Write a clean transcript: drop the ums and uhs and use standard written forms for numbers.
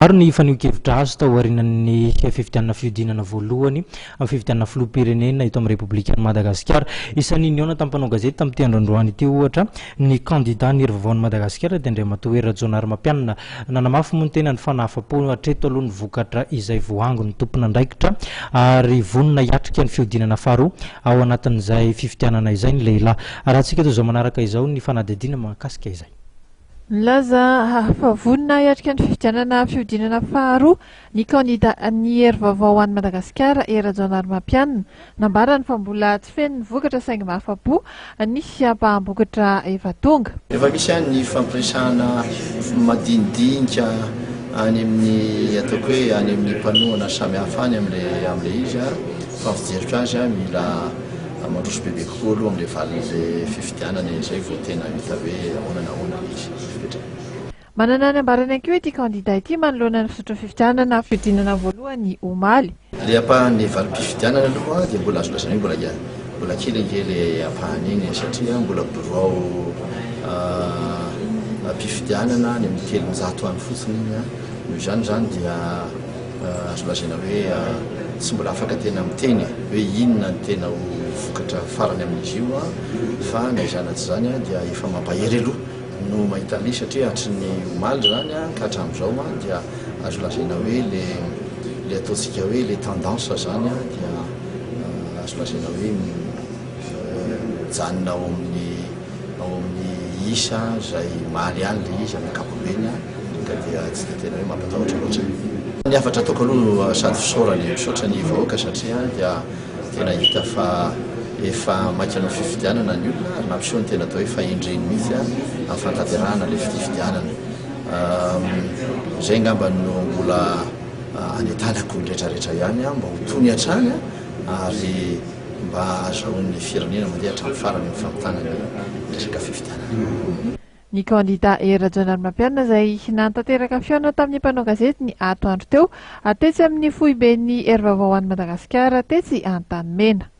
Maro ny fanehoan-kevitra azo tao aorianan'ny fifidianana fihodinana voalohany amin'ny fifidianana filoham-pirenena eto amin'ny Repoblikan'i Madagasikara. Isan'ny nihaona tamin'ny mpanao gazety tamin'ity andro androany ity ohatra ny kandida ny Hery Vaovaon'i Madagasikara dia Andriamatoa Hery Rajaonarimampianina. Nanamafy moa ny tenany fa nahafa-po hatreto aloha ny vokatra izay voaangon'ny tompon'andraikitra ary vonona hiatrika ny fihodinana faharoa ao anatin'izay fifidianana izay ny lehilahy. Arahantsika toy izao manaraka izao ny fanadihadiana mahakasika izay. Nilaza fa vonona hiatrika ny fifidianana fihodinana faharoa ny kandidan'ny Hery Vaovao ho an'i Madagasikara, Hery Rajaonarimampianina. Nambarany fa mbola tsy feno ny vokatra saingy mahafa-po ny ampaham-bokatra efa tonga. Efa misy ihany ny fampiresahana madinidinika any amin'ny ataoko hoe any amin'ny mpanohana samihafa any amin'ilay amin'ilay izy fa ny fijeriko azy mila Mandroso bebe kokoa aloha amin'ilay valin'ilay fifidianana e, izay vao tena hita hoe ahoana na ahoana ilay izy fipetrany. Manana ny ambarany ihany koa ity kandida ity manoloana ny fizotry ny fifidianana fihodinana voalohany omaly. Ilay ampahan'ny valim-pifidianana aloha dia mbola azo lazaina hoe mbola mbola kely ange ilay ampahany iny e, satria mbola birao mpifidianana any amin'ny 300 any fotsiny iny an, noho izany izany dia Azo lazaina hoe tsy mbola afaka tena miteny hoe inona ny tena ho vokatra farany amin'izy io fa na izany na tsy izany dia efa mampahery aloha no mahita an'izy satria hatry ny omaly izany ka hatramin'izao dia azo lazaina hoe le le ataontsika hoe le tendance izany dia azo lazaina hoe mijanona ao amin'ny ao amin'ny isa izay omaly ihany le izy amin'ny ankapobeny. ka dia tsy dia tena hoe mampatahotra loatra. Ny hafatra ataoko aloha sady fisaorana e, misaotra ny vahoaka satria dia tena hita fa efa maika hanao fifidianana ny olona ary nampiseho ny tena atao hoe fahendreny mihitsy amin'ny fanatanterahana ilay fifidianana. Izay angamba no mbola anentanako ny rehetrarehetra ihany mba ho tony hatrany ary mba ahazahoan'ny firenena mandeha hatramin'ny farany amin'ny famitana ny resaka fifidianana. Ny kandida Hery Rajaonarimampianina izay nanatanteraka fihaonana tamin'ny mpanao gazety ny atoandro teo, tetsy amin'ny foiben'ny Hery Vaovao ho an'i Madagasikara tetsy Antanimena.